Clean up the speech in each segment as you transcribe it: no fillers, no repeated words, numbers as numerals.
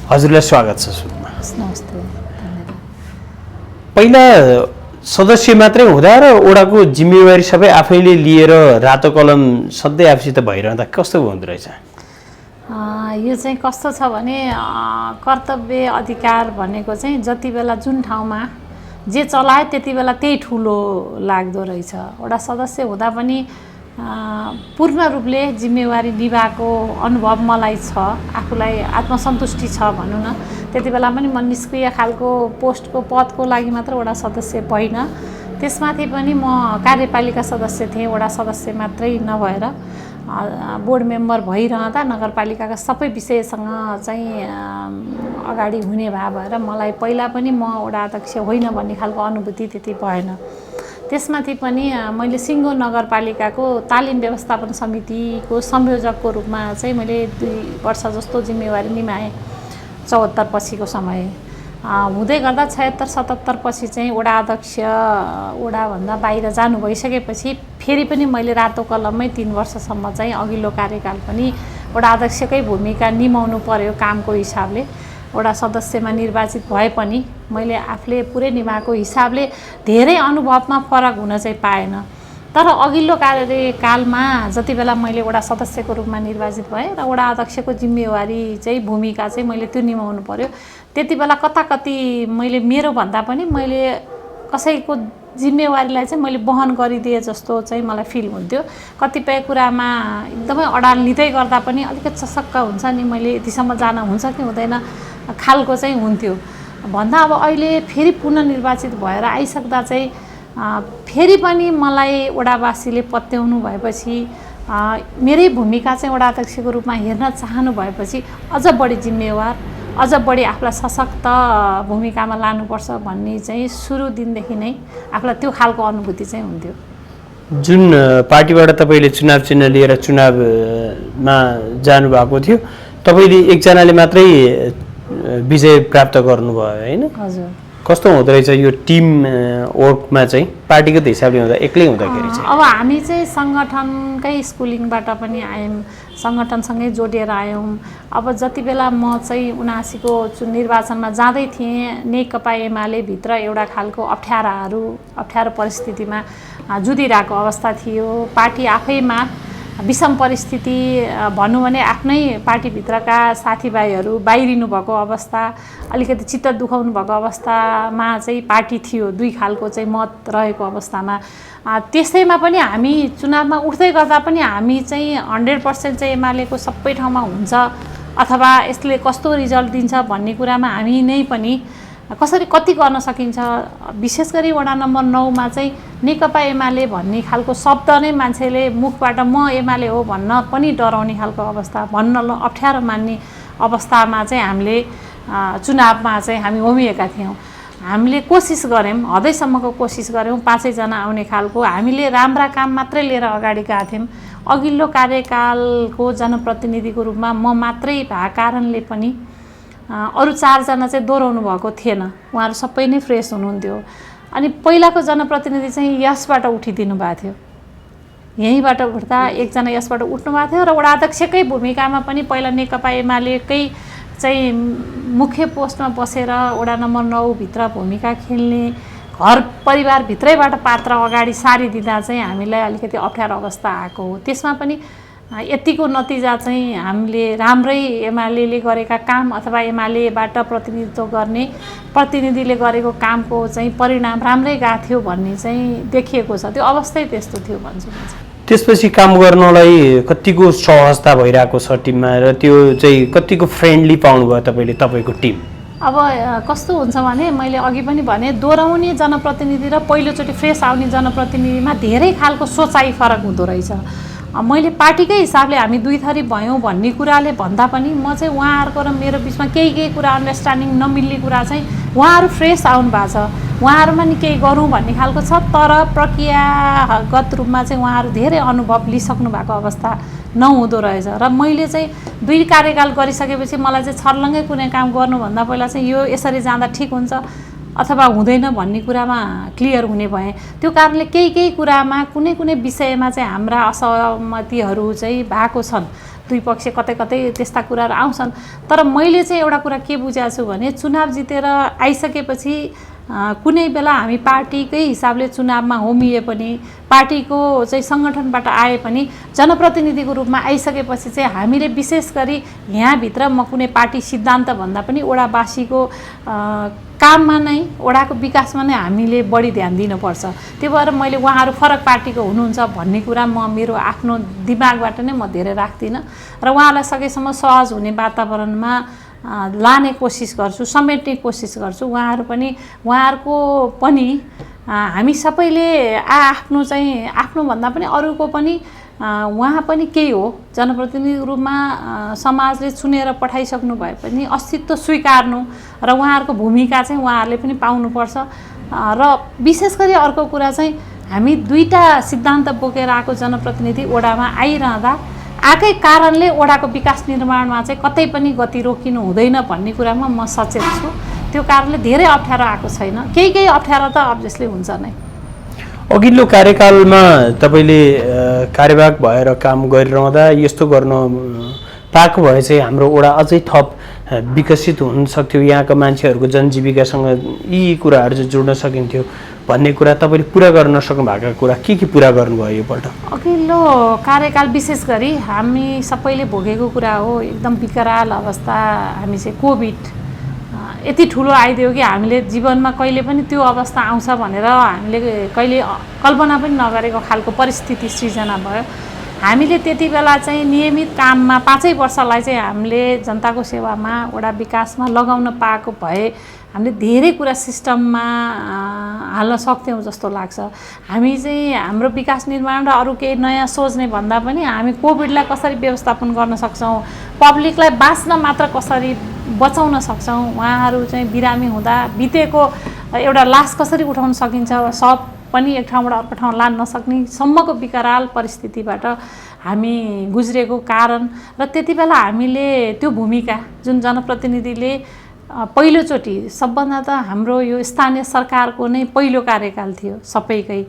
हजुरलाई स्वागत छ सुरुमा। नमस्ते, धन्यवाद। पहिला सदस्य मात्रै हुँदा र ओडाको जिम्मेवारी सबै आफैले लिएर रातो कलम सधैँ आफूसित भइरहँदा कस्तो हुँदो रहेछ? यो चाहिँ कस्तो छ भने कर्तव्य अधिकार भनेको चाहिँ जति बेला जुन ठाउँमा जे चलायो त्यति बेला त्यही ठुलो लाग्दो रहेछ। वडा सदस्य हुँदा पनि पूर्ण रूपले जिम्मेवारी निभाएको अनुभव मलाई छ, आफूलाई आत्मसन्तुष्टि छ भनौँ न। त्यति बेला पनि म निष्क्रिय खालको पोस्टको पदको लागि मात्र वडा सदस्य भइन, त्यसमाथि पनि म कार्यपालिका सदस्य थिएँ। वडा सदस्य मात्रै नभएर बोर्ड मेम्बर भइरहँदा नगरपालिकाका सबै विषयसँग चाहिँ अगाडि हुने भएर मलाई पहिला पनि म वडा अध्यक्ष होइन भन्ने खालको अनुभूति त्यति भएन। त्यसमाथि पनि मैले सिङ्गो नगरपालिकाको तालिम व्यवस्थापन समितिको संयोजकको रूपमा चाहिँ मैले 2 वर्ष जस्तो जिम्मेवारी निभाएँ। 74 पछिको समय हुँदै गर्दा 76-77 पछि चाहिँ वडा अध्यक्ष वडाभन्दा बाहिर जानु भइसकेपछि फेरि पनि मैले रातो कलममै 3 वर्षसम्म चाहिँ अघिल्लो कार्यकाल पनि वडा अध्यक्षकै भूमिका निभाउनु पर्यो कार्यको हिसाबले। वडा सदस्यमा निर्वाचित भए पनि मैले आफूले पुरै निभाएको हिसाबले धेरै अनुभवमा फरक हुन चाहिँ पाएन। तर अघिल्लो कार्यकालमा जति बेला मैले वडा सदस्यको रूपमा निर्वाचित भएँ र वडा अध्यक्षको जिम्मेवारी चाहिँ भूमिका चाहिँ मैले त्यो निभाउनु पर्यो, त्यति बेला कता-कति मैले मेरो भन्दा पनि मैले कसैको जिम्मेवारीलाई चाहिँ मैले वहन गरिदिए जस्तो चाहिँ मलाई फिल हुन्थ्यो। कतिपय कुरामा एकदमै अडान लिँदै गर्दा पनि अलिकति चसक्क हुन्छ नि, मैले यतिसम्म जान हुन्छ कि हुँदैन खालको चाहिँ हुन्थ्यो। भन्दा अब अहिले फेरि पुनर्निर्वाचित भएर आइसक्दा चाहिँ फेरि पनि मलाई वडावासीले पत्याउनु भएपछि मेरै भूमिका चाहिँ वडा अध्यक्षको रूपमा हेर्न चाहनु भएपछि अझ बढी जिम्मेवार, अझ बढी आफूलाई सशक्त भूमिकामा लानुपर्छ भन्ने चाहिँ सुरु दिनदेखि नै आफूलाई त्यो खालको अनुभूति चाहिँ हुन्थ्यो। जुन पार्टीबाट तपाईँले चुनाव चिन्ह लिएर चुनावमा जानुभएको थियो, तपाईँले एकजनाले मात्रै विजय प्राप्त गर्नुभयो होइन? हजुर। कस्तो हुँदो रहेछ यो टिम वर्कमा चाहिँ पार्टीगत हिसाबले हुँदा एक्लै हुँदाखेरि चाहिँ? अब हामी चाहिँ सङ्गठनकै स्कुलिङबाट पनि आयौँ, सङ्गठनसँगै जोडिएर आयौँ। अब जति बेला म चाहिँ 79 को निर्वाचनमा जाँदै थिएँ, नेकपा एमाले भित्र एउटा खालको अप्ठ्यारो परिस्थितिमा जुधिरहेको अवस्था थियो। पार्टी आफैमा विषम परिस्थिति भनौँ भने आफ्नै पार्टीभित्रका साथीभाइहरू बाहिरिनु भएको अवस्था, अलिकति चित्त दुखाउनु भएको अवस्थामा चाहिँ पार्टी थियो। 2 खालको चाहिँ मत रहेको अवस्थामा त्यसैमा पनि हामी चुनावमा उठ्दै गर्दा पनि हामी चाहिँ 100% चाहिँ एमालेको सबै ठाउँमा हुन्छ अथवा यसले कस्तो रिजल्ट दिन्छ भन्ने कुरामा हामी नै पनि कसरी कति गर्न सकिन्छ। विशेष गरी वडा नम्बर 9 मा चाहिँ नेकपा एमाले भन्ने खालको शब्द नै मान्छेले मुखबाट म एमाले हो भन्न पनि डराउने खालको अवस्था, भन्न अप्ठ्यारो मान्ने अवस्थामा चाहिँ हामीले चुनावमा चाहिँ हामी होमिएका थियौँ। हामीले कोसिस गऱ्यौँ, हदैसम्मको कोसिस गऱ्यौँ, 5 जना आउने खालको हामीले राम्रा काम मात्रै लिएर अगाडि गएका थियौँ। अघिल्लो कार्यकालको जनप्रतिनिधिको रूपमा म मात्रै भएको कारणले पनि अरू 4 जना चाहिँ दोहोऱ्याउनु भएको थिएन, उहाँहरू सबै नै फ्रेस हुनुहुन्थ्यो। अनि पहिलाको जनप्रतिनिधि चाहिँ यसबाट उठिदिनु भएको थियो, यहीँबाट उठ्दा एकजना यसबाट उठ्नु भएको थियो र वडा अध्यक्षकै भूमिकामा पनि पहिला नेकपा एमालेकै चाहिँ मुख्य पोस्टमा बसेर वडा नम्बर 9 भित्र भूमिका खेल्ने घर परिवारभित्रैबाट पात्र अगाडि सारिदिँदा चाहिँ हामीलाई अलिकति अप्ठ्यारो अवस्था आएको हो। त्यसमा पनि यतिको नतिजा चाहिँ हामीले राम्रै एमालेले गरेका काम अथवा एमालेबाट प्रतिनिधित्व गर्ने प्रतिनिधिले गरेको कामको चाहिँ परिणाम राम्रै गएको थियो भन्ने चाहिँ देखिएको छ। त्यो अवस्थै त्यस्तो थियो भन्छु म चाहिँ। त्यसपछि काम गर्नलाई कतिको सहजता भइरहेको छ टिममा र त्यो चाहिँ कतिको फ्रेन्डली पाउनुभयो तपाईँले तपाईँको टिम? अब कस्तो हुन्छ भने मैले अघि पनि भने दोहोऱ्याउने जनप्रतिनिधि र पहिलोचोटि फ्रेस आउने जनप्रतिनिधिमा धेरै खालको सोचाइ फरक हुँदो रहेछ। मैले पार्टीकै हिसाबले हामी 2 थरी भयौँ भन्ने कुराले भन्दा पनि म चाहिँ उहाँहरूको र मेरो बिचमा केही कुरा अन्डरस्ट्यान्डिङ नमिल्ने कुरा चाहिँ उहाँहरू फ्रेस आउनु भएको छ, उहाँहरूमा नि केही गरौँ भन्ने खालको छ। तर प्रक्रियागत रूपमा चाहिँ उहाँहरू धेरै अनुभव लिइसक्नु भएको अवस्था नहुँदो रहेछ र मैले चाहिँ 2 कार्यकाल गरिसकेपछि मलाई चाहिँ छर्लङ्गै कुनै काम गर्नुभन्दा पहिला चाहिँ यो यसरी जाँदा ठिक हुन्छ अथवा हुँदैन भन्ने कुरामा क्लियर हुने भए। त्यो कारणले केही कुरामा कुनै विषयमा चाहिँ हाम्रा असहमतिहरू चाहिँ भएको छन्, दुई पक्ष कतै कतै त्यस्ता कुराहरू आउँछन्। तर मैले चाहिँ एउटा कुरा के बुझेको छु भने चुनाव जितेर आइसकेपछि कुनै बेला हामी पार्टीकै हिसाबले चुनावमा होमिए पनि पार्टीको चाहिँ सङ्गठनबाट आए पनि जनप्रतिनिधिको रूपमा आइसकेपछि चाहिँ हामीले विशेष गरी यहाँभित्र म कुनै पार्टी सिद्धान्त भन्दा पनि ओडावासीको काममा नै ओडाको विकासमा नै हामीले बढी ध्यान दिनुपर्छ। त्यो भएर मैले उहाँहरू फरक पार्टीको हुनुहुन्छ भन्ने कुरा म मेरो आफ्नो दिमागबाट नै म धेरै राख्दिनँ र उहाँलाई सकेसम्म सहज हुने वातावरणमा लाने कोसिस गर्छु, समेट्ने कोसिस गर्छु। उहाँहरूको पनि हामी सबैले आफ्नो चाहिँ आफ्नो भन्दा पनि अरूको पनि उहाँ पनि केही हो, जनप्रतिनिधिको रूपमा समाजले चुनेर पठाइसक्नु भए पनि अस्तित्व स्वीकार्नु र उहाँहरूको भूमिका चाहिँ उहाँहरूले पनि पाउनुपर्छ। र विशेष गरी अर्को कुरा चाहिँ हामी दुईटा सिद्धान्त बोकेर आएको जनप्रतिनिधि ओडामा आइरहँदा आएकै कारणले ओडाको विकास निर्माणमा चाहिँ कतै पनि गति रोकिनु हुँदैन भन्ने कुरामा म सचेत छु। त्यो कारणले धेरै अप्ठ्यारो आएको छैन। केही अप्ठ्यारो त अभियसली हुन्छ नै। अघिल्लो कार्यकालमा तपाईँले कार्यवाहक भएर काम गरिरहँदा यस्तो गर्न पाएको भए चाहिँ हाम्रो ओडा अझै थप विकसित हुन सक्थ्यो, यहाँका मान्छेहरूको जनजीविकासँग यी कुराहरू चाहिँ जोड्न सकिन्थ्यो भन्ने कुरा तपाईँले पुरा गर्न नसक्नु भएको कुरा के पुरा गर्नुभयो योपल्ट? अघिल्लो कार्यकाल विशेष गरी हामी सबैले भोगेको कुरा हो, एकदम विकराल अवस्था। हामी चाहिँ कोभिड यति ठुलो आइदियो कि हामीले जीवनमा कहिले पनि त्यो अवस्था आउँछ भनेर हामीले कहिले कल्पना पनि नगरेको खालको परिस्थिति सृजना भयो। हामीले त्यति बेला चाहिँ नियमित काममा 5 वर्षलाई चाहिँ हामीले जनताको सेवामा वडा विकासमा लगाउन पाएको भए हामीले धेरै कुरा सिस्टममा हाल्न सक्थ्यौँ जस्तो लाग्छ। हामी चाहिँ हाम्रो विकास निर्माण र अरू केही नयाँ सोच्ने भन्दा पनि हामी कोभिडलाई कसरी व्यवस्थापन गर्न सक्छौँ, पब्लिकलाई बाँच्न मात्र कसरी बचाउन सक्छौँ, उहाँहरू चाहिँ बिरामी हुँदा बितेको एउटा लास कसरी उठाउन सकिन्छ, सब पनि एक ठाउँबाट अर्को ठाउँ लान नसक्ने सम्मको विकराल परिस्थितिबाट हामी गुज्रेको कारण र त्यति बेला हामीले त्यो भूमिका जुन जनप्रतिनिधिले पहिलोचोटि सबभन्दा त हाम्रो यो स्थानीय सरकारको नै पहिलो कार्यकाल थियो सबैकै,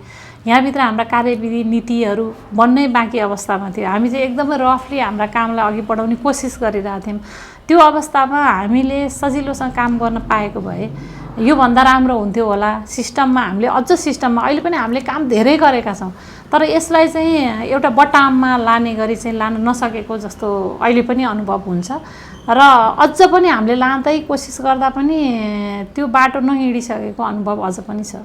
यहाँभित्र हाम्रा कार्यविधि नीतिहरू बन्नै बाँकी अवस्थामा थियो। हामी चाहिँ एकदमै रफली हाम्रा कामलाई अघि बढाउने कोसिस गरिरहेका थियौँ। त्यो अवस्थामा हामीले सजिलोसँग काम गर्न पाएको भए योभन्दा राम्रो हुन्थ्यो होला। सिस्टममा हामीले अझ सिस्टममा अहिले पनि हामीले काम धेरै गरेका छौँ, तर यसलाई चाहिँ एउटा बटाममा लाने गरी चाहिँ लान नसकेको जस्तो अहिले पनि अनुभव हुन्छ र अझ पनि हामीले लाँदै कोसिस गर्दा पनि त्यो बाटो नहिँडिसकेको अनुभव अझ पनि छ।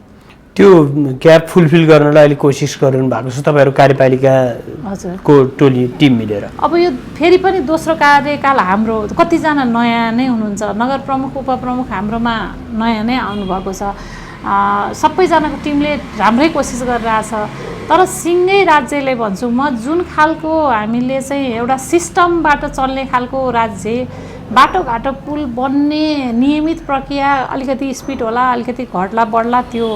त्यो ग्याप फुलफिल गर्नलाई अहिले कोसिस गरिरहनु भएको छ तपाईँहरू कार्यपालिकाको टोली टिम मिलेर? अब यो फेरि पनि दोस्रो कार्यकाल हाम्रो कतिजना नयाँ नै हुनुहुन्छ, नगर प्रमुख उपप्रमुख हाम्रोमा नयाँ नै आउनुभएको छ। सबैजनाको टिमले राम्रै कोसिस गरिरहेछ, तर सिँगै राज्यले भन्छु म, जुन खालको हामीले चाहिँ एउटा सिस्टमबाट चल्ने खालको राज्य, बाटोघाटो पुल बन्ने नियमित प्रक्रिया अलिकति स्पिड होला, अलिकति घट्ला बढ्ला, त्यो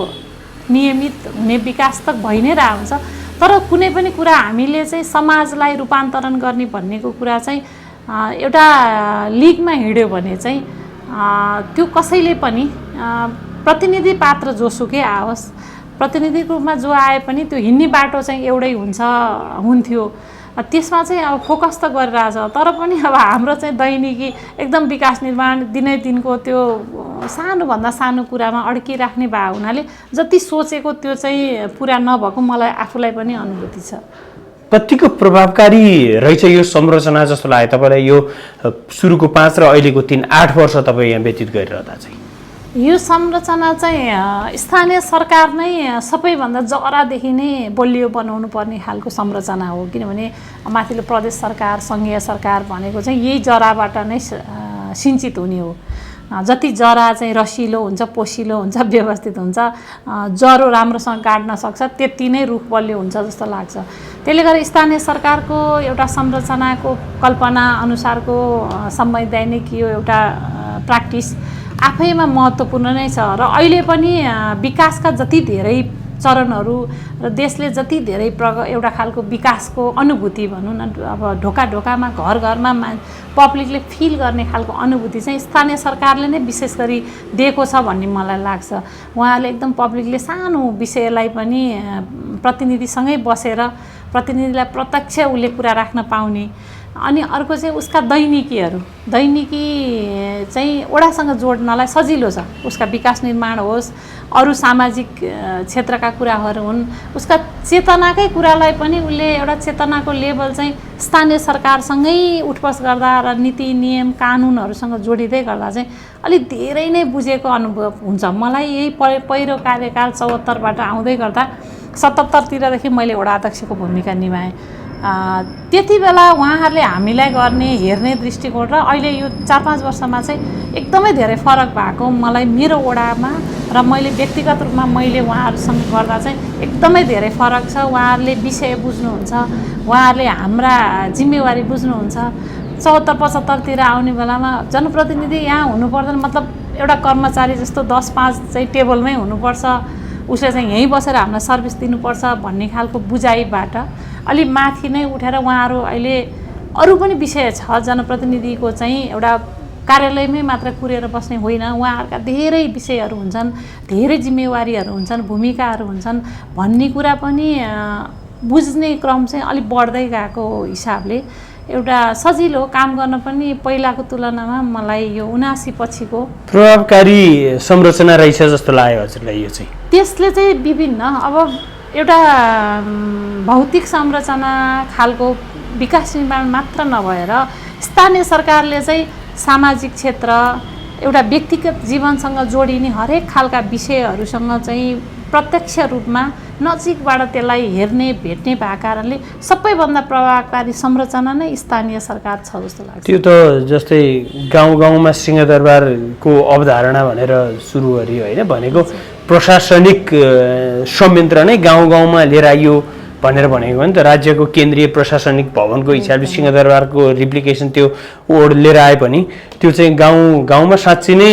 नियमित हुने विकास त भइ नै रहेको हुन्छ। तर कुनै पनि कुरा हामीले चाहिँ समाजलाई रूपान्तरण गर्ने भन्नेको कुरा चाहिँ एउटा लिगमा हिँड्यो भने चाहिँ त्यो कसैले पनि प्रतिनिधि पात्र जोसुकै आओस्, प्रतिनिधिको रूपमा जो आए पनि त्यो हिँड्ने बाटो चाहिँ एउटै हुन्थ्यो। त्यसमा चाहिँ अब फोकस त गरिरहेछ, तर पनि अब हाम्रो चाहिँ दैनिकी एकदम विकास निर्माण दिनै दिनको त्यो सानोभन्दा सानो कुरामा अड्किराख्ने भए हुनाले जति सोचेको त्यो चाहिँ पुरा नभएको मलाई आफूलाई पनि अनुभूति छ। कतिको प्रभावकारी रहेछ यो संरचना जस्तो लाग्यो तपाईँलाई? यो सुरुको 5 र अहिलेको 3 8 वर्ष तपाईँ यहाँ व्यतीत गरिरहँदा चाहिँ यो संरचना चाहिँ स्थानीय सरकार नै सबैभन्दा जरादेखि नै बलियो बनाउनु पर्ने खालको संरचना हो। किनभने माथिल्लो प्रदेश सरकार, सङ्घीय सरकार भनेको चाहिँ यही जराबाट नै सिञ्चित हुने हो। जति जरा चाहिँ रसिलो हुन्छ, पोसिलो हुन्छ, व्यवस्थित हुन्छ, जरो राम्रोसँग काट्न सक्छ, त्यति नै रुख बलियो हुन्छ जस्तो लाग्छ। त्यसले गर्दा स्थानीय सरकारको एउटा संरचनाको कल्पना अनुसारको संवैधानिक यो एउटा प्र्याक्टिस आफैमा महत्त्वपूर्ण नै छ र अहिले पनि विकासका जति धेरै चरणहरू र देशले जति धेरै एउटा खालको विकासको अनुभूति भनौँ न, अब ढोका ढोकामा घर घरमा पब्लिकले फिल गर्ने खालको अनुभूति चाहिँ स्थानीय सरकारले नै विशेष गरी दिएको छ भन्ने मलाई लाग्छ। उहाँहरूले एकदम पब्लिकले सानो विषयलाई पनि प्रतिनिधिसँगै बसेर प्रतिनिधिलाई प्रत्यक्ष उसले कुरा राख्न पाउने अनि अर्को चाहिँ उसका दैनिकी चाहिँ वडासँग जोड्नलाई सजिलो छ। उसका विकास निर्माण होस्, अरू सामाजिक क्षेत्रका कुराहरू हुन्, उसका चेतनाकै कुरालाई पनि उसले एउटा चेतनाको लेभल चाहिँ स्थानीय सरकारसँगै उठबस गर्दा र नीति नियम कानुनहरूसँग जोडिँदै गर्दा चाहिँ अलिक धेरै नै बुझेको अनुभव हुन्छ। मलाई यही पहिलो कार्यकाल 74बाट आउँदै गर्दा 77तिरदेखि मैले वडा अध्यक्षको भूमिका निभाएँ। त्यति बेला उहाँहरूले हामीलाई गर्ने हेर्ने दृष्टिकोण र अहिले यो 4-5 वर्षमा चाहिँ एकदमै धेरै फरक भएको मलाई मेरो वडामा र मैले व्यक्तिगत रूपमा मैले उहाँहरूसँग गर्दा चाहिँ एकदमै धेरै फरक छ। उहाँहरूले विषय बुझ्नुहुन्छ, उहाँहरूले हाम्रा जिम्मेवारी बुझ्नुहुन्छ। 74-75तिर आउने बेलामा जनप्रतिनिधि यहाँ हुनु पर्दैन, मतलब एउटा कर्मचारी जस्तो 10-5 चाहिँ टेबलमै हुनुपर्छ, उसले चाहिँ यहीँ बसेर हामीलाई सर्भिस दिनुपर्छ भन्ने खालको बुझाइबाट अलि माथि नै उठेर उहाँहरू अहिले अरू पनि विषय छ। जनप्रतिनिधिको चाहिँ एउटा कार्यालयमै मात्र कुरेर बस्ने होइन, उहाँहरूका धेरै विषयहरू हुन्छन्, धेरै जिम्मेवारीहरू हुन्छन्, भूमिकाहरू हुन्छन् भन्ने कुरा पनि बुझ्ने क्रम चाहिँ अलिक बढ्दै गएको हिसाबले एउटा सजिलो काम गर्न पनि पहिलाको तुलनामा मलाई यो 79 पछिको प्रभावकारी संरचना रहेछ जस्तो लाग्यो हजुरलाई? यो चाहिँ त्यसले चाहिँ विभिन्न अब एउटा भौतिक संरचना खालको विकास निर्माण मात्र नभएर स्थानीय सरकारले चाहिँ सामाजिक क्षेत्र एउटा व्यक्तिगत जीवनसँग जोडिने हरेक खालका विषयहरूसँग चाहिँ प्रत्यक्ष रूपमा नजिकबाट त्यसलाई हेर्ने भेट्ने भएको कारणले सबैभन्दा प्रभावकारी संरचना नै स्थानीय सरकार छ जस्तो लाग्छ। त्यो त जस्तै गाउँमा सिंहदरबारको अवधारणा भनेर सुरु गरियो होइन, भनेको प्रशासनिक संयन्त्र नै गाउँमा लिएर आइयो भनेर भनेको हो नि त। राज्यको केन्द्रीय प्रशासनिक भवनको हिसाबले सिंहदरबारको रिप्लिकेसन त्यो ओड लिएर आए पनि त्यो चाहिँ गाउँमा साँच्चै नै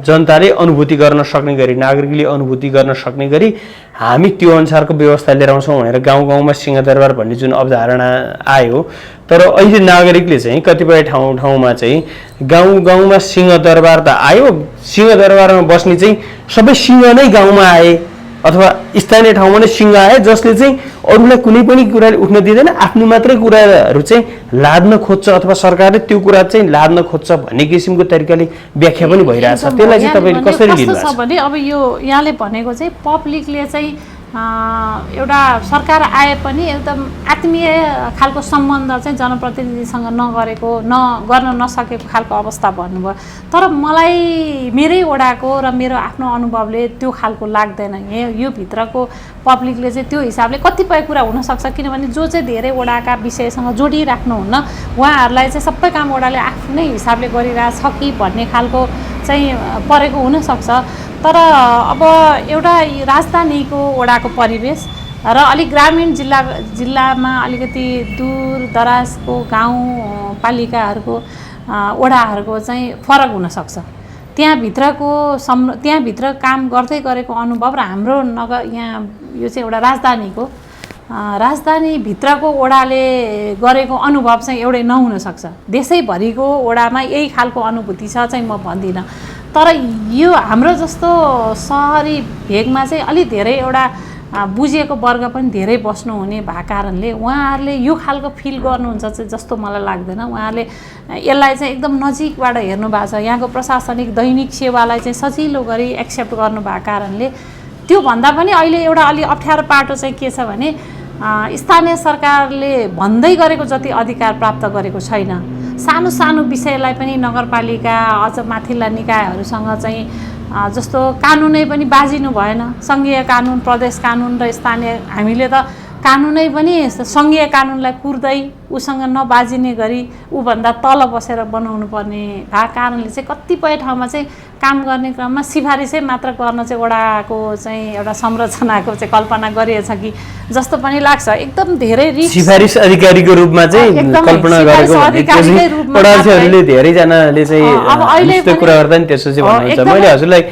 जनताले अनुभूति गर्न सक्ने गरी, नागरिकले अनुभूति गर्न सक्ने गरी हामी त्यो अनुसारको व्यवस्था लिएर आउँछौँ भनेर गाउँमा सिंहदरबार भन्ने जुन अवधारणा आयो। तर अहिले नागरिकले चाहिँ कतिपय ठाउँमा चाहिँ गाउँमा सिंहदरबार त आयो, सिंहदरबारमा बस्ने चाहिँ सबै सिंह नै गाउँमा आए अथवा स्थानीय ठाउँमा नै सिंह आए, जसले चाहिँ अरूलाई कुनै पनि कुराले उठ्न दिँदैन, आफ्नो मात्रै कुराहरू चाहिँ लाद्न खोज्छ अथवा सरकारले त्यो कुरा चाहिँ लाद्न खोज्छ भन्ने किसिमको तरिकाले व्याख्या पनि भइरहेछ। त्यसलाई चाहिँ तपाईँले कसरी लिनुहुन्छ? भने अब यो यहाँले भनेको चाहिँ पब्लिकले चाहिँ एउटा सरकार आए पनि एकदम आत्मीय खालको सम्बन्ध चाहिँ जनप्रतिनिधिसँग गर्न नसकेको खालको अवस्था भन्नुभयो। तर मलाई मेरै वडाको र मेरो आफ्नो अनुभवले त्यो खालको लाग्दैन। यो भित्रको पब्लिकले चाहिँ त्यो हिसाबले कतिपय कुरा हुनसक्छ, किनभने जो चाहिँ धेरै वडाका विषयसँग जोडिराख्नुहुन्न उहाँहरूलाई चाहिँ सबै काम वडाले आफ्नै हिसाबले गरिरहेछ कि भन्ने खालको चाहिँ परेको हुनसक्छ। तर अब एउटा राजधानीको वडाको परिवेश र अलिक ग्रामीण जिल्लामा अलिकति दूर दराजको गाउँपालिकाहरूको वडाहरूको चाहिँ फरक हुनसक्छ। त्यहाँभित्र काम गर्दै गरेको अनुभव र हाम्रो यहाँ यो चाहिँ एउटा राजधानीभित्रको वडाले गरेको अनुभव चाहिँ एउटै नहुनसक्छ। देशैभरिको वडामा यही खालको अनुभूति छ चाहिँ म भन्दिनँ। तर यो हाम्रो जस्तो सहरी भेगमा चाहिँ अलि धेरै एउटा बुझेको वर्ग पनि धेरै बस्नुहुने भएको कारणले उहाँहरूले यो खालको फिल गर्नुहुन्छ चाहिँ जस्तो मलाई लाग्दैन। उहाँहरूले यसलाई चाहिँ एकदम नजिकबाट हेर्नु भएको छ। यहाँको प्रशासनिक दैनिक सेवालाई चाहिँ सजिलो गरी एक्सेप्ट गर्नुभएको कारणले त्योभन्दा पनि अहिले एउटा अलि अप्ठ्यारो पाटो चाहिँ के छ भने स्थानीय सरकारले भन्दै गरेको जति अधिकार प्राप्त गरेको छैन। सानो विषयलाई पनि नगरपालिका अझ माथिल्ला निकायहरूसँग चाहिँ जस्तो कानुनै पनि बाजिनु भएन। सङ्घीय कानुन, प्रदेश कानुन र स्थानीय, हामीले त कानुनै पनि सङ्घीय कानुनलाई कुर्दै उसँग नबाजिने गरी ऊभन्दा तल बसेर बनाउनु पर्ने भएको कारणले चाहिँ कतिपय ठाउँमा चाहिँ काम गर्ने क्रममा सिफारिसै मात्र गर्न चाहिँ वडाको चाहिँ एउटा संरचनाको चाहिँ कल्पना गरिएछ कि जस्तो पनि लाग्छ। एकदम धेरै रिस्क सिफारिस अधिकारीको रूपमा चाहिँ कल्पना गरेको वडाध्यक्षहरूले धेरैजनाले चाहिँ त्यो कुरा गर्दा नि त्यसो चाहिँ भन्नुहुन्छ। मैले हजुरलाई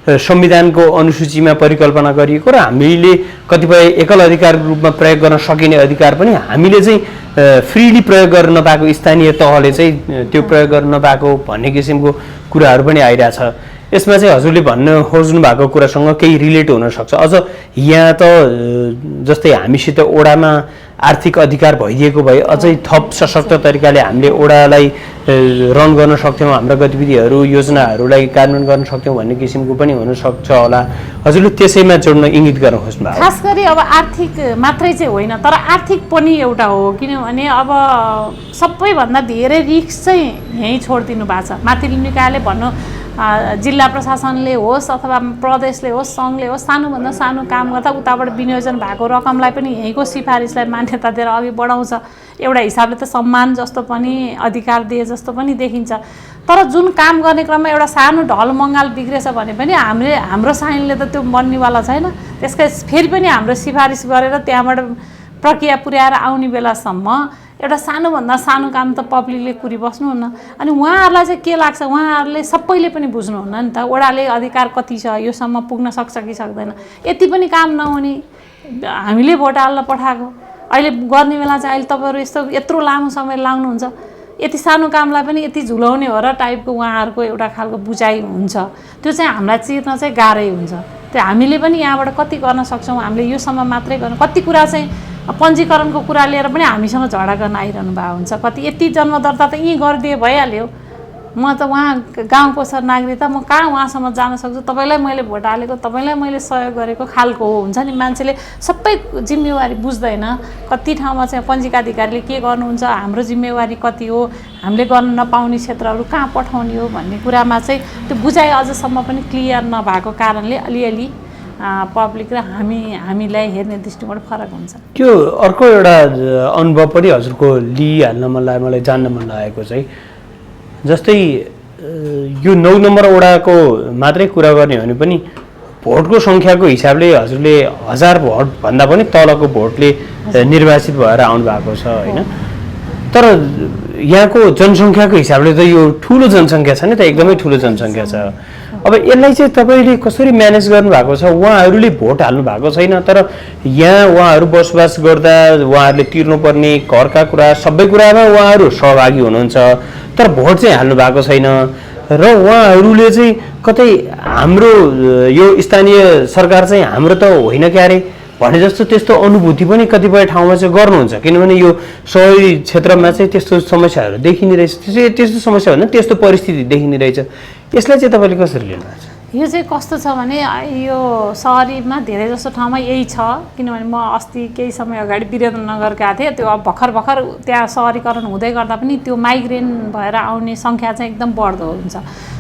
संविधानको अनुसूचीमा परिकल्पना गरिएको र हामीले कतिपय एकल अधिकारको रूपमा प्रयोग गर्न सकिने अधिकार पनि हामीले चाहिँ फ्रीली प्रयोग गर्न नपाएको, स्थानीय तहले चाहिँ त्यो प्रयोग गर्न नपाएको भन्ने किसिमको कुराहरू पनि आइरहेछ। यसमा चाहिँ हजुरले भन्न खोज्नु भएको कुरासँग केही रिलेट हुनसक्छ। अझ यहाँ त जस्तै हामीसित वडामा आर्थिक अधिकार भइदिएको भए अझै थप सशक्त तरिकाले हामीले ओडालाई रन गर्न सक्थ्यौँ, हाम्रा गतिविधिहरू योजनाहरूलाई कार्यान्वयन गर्न सक्थ्यौँ भन्ने किसिमको पनि हुनसक्छ होला। हजुरले त्यसैमा जोड्न इङ्गित गर्न खोज्नुभएको? खास गरी अब आर्थिक मात्रै चाहिँ होइन, तर आर्थिक पनि एउटा हो, किनभने अब सबैभन्दा धेरै रिस्क चाहिँ यहीँ छोडिदिनु भएको छ। माथिल्लो निकायले भन्नु जिल्ला प्रशासनले होस् अथवा प्रदेशले होस् सङ्घले होस्, सानोभन्दा सानो काम गर्दा उताबाट विनियोजन भएको रकमलाई पनि यहीँको सिफारिसलाई मान्यता दिएर अघि बढाउँछ। एउटा हिसाबले त सम्मान जस्तो पनि अधिकार दिए जस्तो पनि देखिन्छ। तर जुन काम गर्ने क्रममा एउटा सानो ढल मङ्गाल बिग्रेछ भने पनि हाम्रो साइनले त त्यो बन्नेवाला छैन। त्यसकै फेरि पनि हाम्रो सिफारिस गरेर त्यहाँबाट प्रक्रिया पुर्याएर आउने बेलासम्म एउटा सानोभन्दा सानो काम त पब्लिकले कुरिबस्नुहुन्न। अनि उहाँहरूलाई चाहिँ के लाग्छ, उहाँहरूले सबैले पनि बुझ्नुहुन्न नि त, ओडाले अधिकार कति छ, योसम्म पुग्न सक्छ कि सक्दैन। यति पनि काम नहुने हामीले भोट हाल्न पठाएको, अहिले गर्ने बेला चाहिँ अहिले तपाईँहरू यत्रो लामो समय लाग्नुहुन्छ, यति सानो कामलाई पनि यति झुलाउने हो र टाइपको उहाँहरूको एउटा खालको बुझाइ हुन्छ। त्यो चाहिँ हामीलाई चिर्न चाहिँ गाह्रै हुन्छ। त्यो हामीले पनि यहाँबाट कति गर्न सक्छौँ, हामीले योसम्म मात्रै गर्नु, कति कुरा चाहिँ पञ्जीकरणको कुरा लिएर पनि हामीसँग झगडा गर्न आइरहनु भएको हुन्छ। कति यति जन्म दर्ता त यहीँ गरिदिए भइहाल्यो, म त उहाँ गाउँको छ नागरिकता, म कहाँ उहाँसम्म जान सक्छु, तपाईँलाई मैले भोट हालेको, तपाईँलाई मैले सहयोग गरेको खालको हो हुन्छ नि। मान्छेले सबै जिम्मेवारी बुझ्दैन। कति ठाउँमा चाहिँ पञ्जीकाधिकारीले के गर्नुहुन्छ, हाम्रो जिम्मेवारी कति हो, हामीले गर्न नपाउने क्षेत्रहरू कहाँ पठाउने हो भन्ने कुरामा चाहिँ त्यो बुझाइ अझसम्म पनि क्लियर नभएको कारणले अलिअलि पब्लिक र हामीलाई हेर्ने दृष्टिकोण फरक हुन्छ। त्यो अर्को एउटा अनुभव पनि हजुरको लिइहाल्न मन लाग्यो, मलाई जान्न मन लागेको चाहिँ जस्तै यो 9 नम्बर वडाको मात्रै कुरा गर्ने हो भने पनि भोटको सङ्ख्याको हिसाबले हजुरले 1000 भोटभन्दा पनि तलको भोटले निर्वाचित भएर आउनु भएको छ होइन। तर यहाँको जनसङ्ख्याको हिसाबले त यो ठुलो जनसङ्ख्या छ नि त, एकदमै ठुलो जनसङ्ख्या छ। अब यसलाई चाहिँ तपाईँले कसरी म्यानेज गर्नुभएको छ? उहाँहरूले भोट हाल्नु भएको छैन, तर यहाँ उहाँहरू बसोबास गर्दा उहाँहरूले तिर्नुपर्ने घरका कुरा सबै कुरामा उहाँहरू सहभागी हुनुहुन्छ, तर भोट चाहिँ हाल्नु भएको छैन। र उहाँहरूले चाहिँ कतै हाम्रो यो स्थानीय सरकार चाहिँ हाम्रो त होइन क्यारे भने जस्तो त्यस्तो अनुभूति पनि कतिपय ठाउँमा चाहिँ गर्नुहुन्छ, किनभने यो सहरी क्षेत्रमा चाहिँ त्यस्तो समस्याहरू देखिने रहेछ। त्यस्तो समस्या भन्दा त्यस्तो परिस्थिति देखिने रहेछ। यसलाई चाहिँ तपाईँले कसरी लिनुभएको छ? यो चाहिँ कस्तो छ भने यो सहरीमा धेरै जस्तो ठाउँमा यही छ। किनभने म अस्ति केही समय अगाडि वीरेन्द्रनगर गएको थिएँ, त्यो अब भर्खर त्यहाँ सहरीकरण हुँदै गर्दा पनि त्यो माइग्रेन भएर आउने सङ्ख्या चाहिँ एकदम बढ्दो हुन्छ।